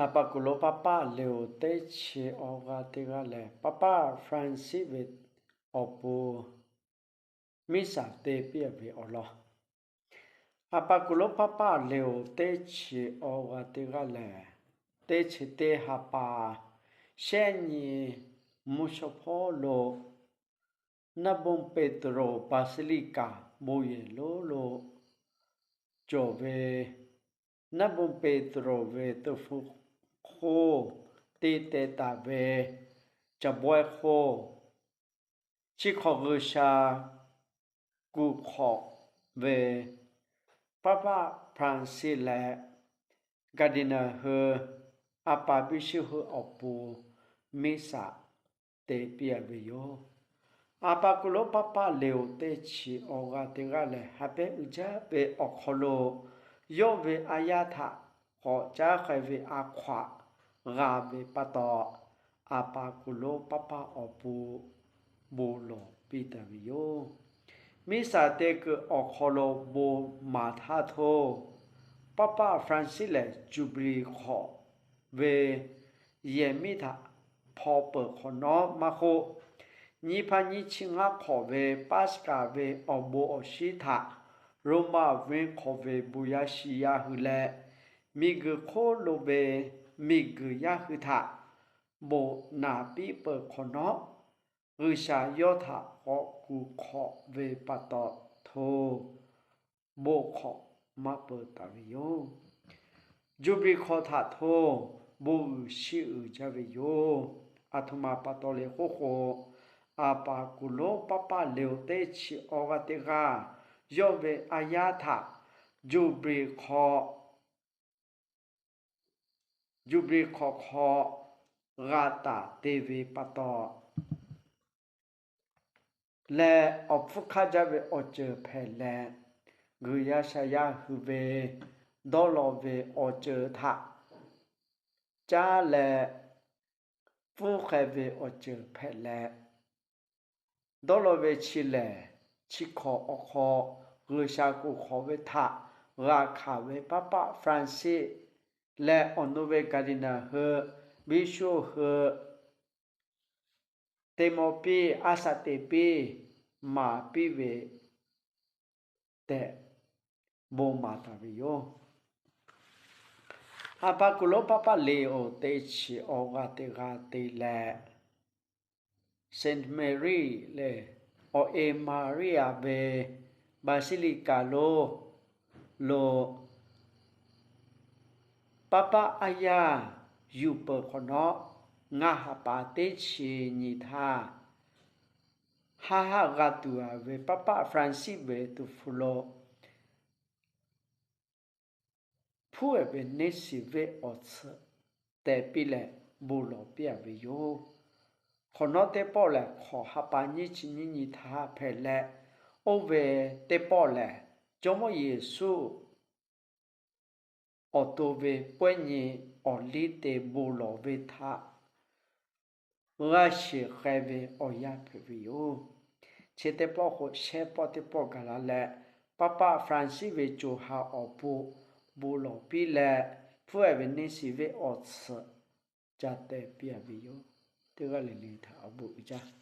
A pa kuˬ lo paˇ paˆ Leo teˇ chi awˬ g'aˇ teˇ g'aˇ lehˬ, paˇ paˆ Francis ve awˬ pon miˉ saˍ te piˇ ve awˬ lawn. A pa kuˬ lo paˇ paˆ Leo teˇ chi awˬ g'aˇ teˇ g'aˇ lehˬ, teˇ chi teˇ ha pa shehˆ nyi mvuhˇ shawˉ hpawˇ lo Naˉ bon Peˍtruˆ Basilica bon yehˬ lonˉ lo cawˬ ve Naˉ bon Peˍtruˆ ve tu hpu hk'oˆ te teh taˍ ve Caˬ bawehˇ hk'oˆ, chi hk'awꞈ G'uiˬsha kuˬ hk'awꞈ ve paˇ paˆ Francis leh Cardinal hui, a pa biˇ shuˆ hui awˬ pon miˉ saˍ te piˇ ve yoˬ. A pa kuˬ lo paˇ paˆ Leo teˇ chi awˬ g'aˇ teˇ g'aˇ lehˬ, ha pehˉ uiˍ jaˇ ve awˬ hk'aw lo yawˇ ve a yaˇ htaꞈ k'awꞈ caˉ k'ai ve a hkaw aꞈ g'a ve pa taw, a pa kuˬ lo paˇ paˆ awˬ pon bon lawˬ piˇ taˍ ve yoˬ. Miˉ saˍ te kuiˬ awˬ hk'aw lo bon maˍ htaˇ hto, paˇ paˆ Francis lehˬ Jubilee hk'awꞈ ve yehˬ miˉ htaꞈ hpaw peuˬ hk'awꞈ nawˉ maˇ k'oˆ, nyiˇ hpaˇ nyiˇ chi ngaˇ hk'awꞈ ve Pask'a ve awˬ bon awˬ shinˉ htaꞈ Roˉmaꞈ venˇ hk'aw ve bon yaˇ shi yaˇ hui leh miˬguiˬ hk'oˆ lo ve miˬguiˬ yaˇ hui htaꞈ bon naˍ piˇ peuˬ hk'awꞈ nawˉ, G'uiˬsha yawˇ htaꞈ k'awꞈ kuˬ hk'awꞈ ve pa taw hto bon hk'awꞈ maˇ peuˬ taˍ ve yoˬ. Jubilee hk'awꞈ htaꞈ hto bon uiˍ shiˍ uiˍ jaˇ ve yoˬ. A htoꞈ ma pa taw le k'oˆ k'o, a pa kuˬ lo paˇ paˆ Leo teˇ chi awˬ g'aˇ teˇ g'aˇ yawˇ ve a yaˇ htaꞈ Jubilee hk'awꞈ Jubilee hk'awꞈ hk'aw g'a taˍ te ve pa taw leh, awˬ hpfuhˇ hk'aˇ jaˇ ve awˬ ceuˬ hpehꞈ leh, G'uiˬsha yaˇ hui ve dawˇ law ve awˬ ceuˬ htaꞈ caˇ leh, pfuhˇ k'ai ve awˬ ceuˬ hpehꞈ leh, dawˇ law ve chi lehˬ, chi hkawꞈ awˬ hk'aw G'uiˬsha kuˬ hk'awꞈ ve htaꞈ g'a hkanˍ ve paˇ paˆ Francis leh awˬ nu ve Cardinal hui, biˇ shuˆ hui te maw piˇ, a shaꞈ teꞈ piˇ, maˍ piˇ ve tehꞈ bon maˍ taˍ ve yoˬ. A pa kuˬ lo paˇ paˆ Leo teˇ chi awˬ g'aˇ teˇ g'aˇ te leh, Saint Mary lehˬ, awˬ e Maˍriˆ ve Basilica lo lo paˇ paˆ aˉ yaˇ yuˬ peuˬ hk'awꞈ nawˉ, ngaˇ ha pa teˇ chi nyi htaˇ, haˆ haˆ g'a tuˬ a ve paˇ paˆ Francis ve tu hpu lo hpuˉ ehˍ ve neˇ shiˍ venˇ awˬ tsuhꞈ tehꞈ piˇ leh bon lawˬ piˇ a ve yoˬ. Hk'awꞈ nawˉ teˇ pawˆ lehˬ, hk'awꞈ ha pa nyiˇ chi nyiˇ nyi htaˇ hpehꞈ leh, oˇ ve teˇ pawˆ lehˬ, Jawˇmawˇ Yeˍsuˆ awˬ to ve pawehˇ nyi awˬ liˇ te bon lawˬ ve htaꞈ g'a shiˍ k'ai ve awˬ yanˇ hpehꞈ ve yoˬ. Chi teˇ pawˆ k'o, shehˇ pawˆ teˇ pawˆ gaˬ la leh, paˇ paˆ Francis ve co ha awˬ pon bon lawˬ piˇ leh, hpuˉ ehˍ ve neˇ shiˍ venˇ awˬ tsuhꞈ ca teh piˇ a ve yoˬ. Teˇ g'aˇ le le htaꞈ awˬ bon uiˍ jaˇ.